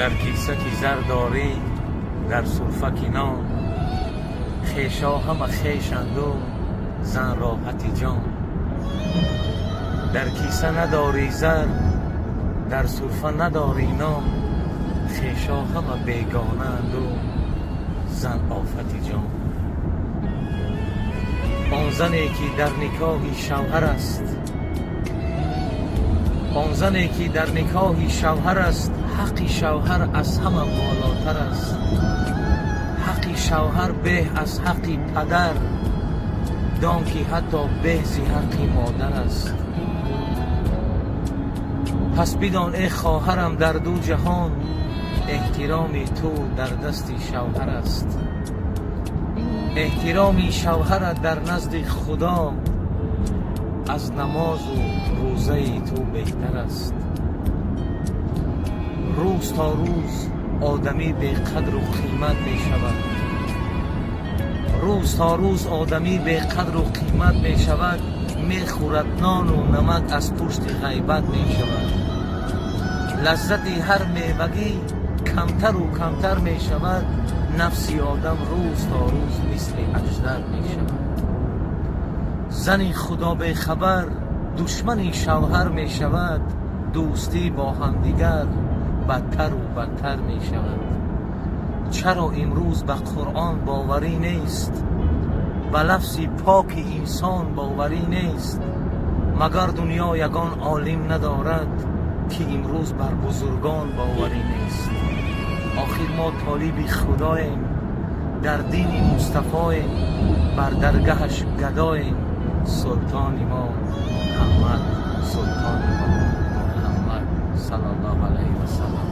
Дар киса ки зар дорӣ, дар суфра ки нон, хешо ҳама хешанд ва зан роҳати ҷон. Дар киса надорӣ зар, дар суфра надорӣ нон, хешо ҳама бегонаанд ва зан офати ҷон. Он зане ки дар никоҳи шавҳар аст, он зане ки дар никоҳи шавҳар аст, ҳаққи шавҳар аз ҳама болотар аст. Ҳаққи шавҳар беҳ аз ҳаққи падар, дон ки ҳатто беҳ зи ҳаққи модар аст. Пас бидон эй хоҳарам дар ду ҷаҳон, эҳтироми ту дар дасти шавҳар аст. Эҳтироми шавҳарат дар назди Худо аз намозу рӯзаи ту беҳтар аст. Рӯз то рӯз одамӣ беқадру қимат мешавад. Рӯз то рӯз одамӣ беқадру қимат мешавад. Мехӯрад нону намак аз пушти ғайбат мешавад. Лаззати ҳар мевагӣ камтару камтар мешавад. Нафси одам рӯз то рӯз мисли аждар мешавад. Зани Худо бехабар душмани шавҳар мешавад. Дӯстӣ бо ҳамдигар бадтару бадтар мешавад. Чаро имрӯз ба Қуръон боварӣ нест? Ба лафзи поки инсон боварӣ нест? Магар дунё ягон олим надорад, ки имрӯз бар бузургон боварӣ нест? Охир мо толиби Худоем, дар дини Мустафоем, бар даргаҳаш гадоем. Султони мо Муҳаммад, султони мо Муҳаммад саллаллоҳу алайҳи васаллам.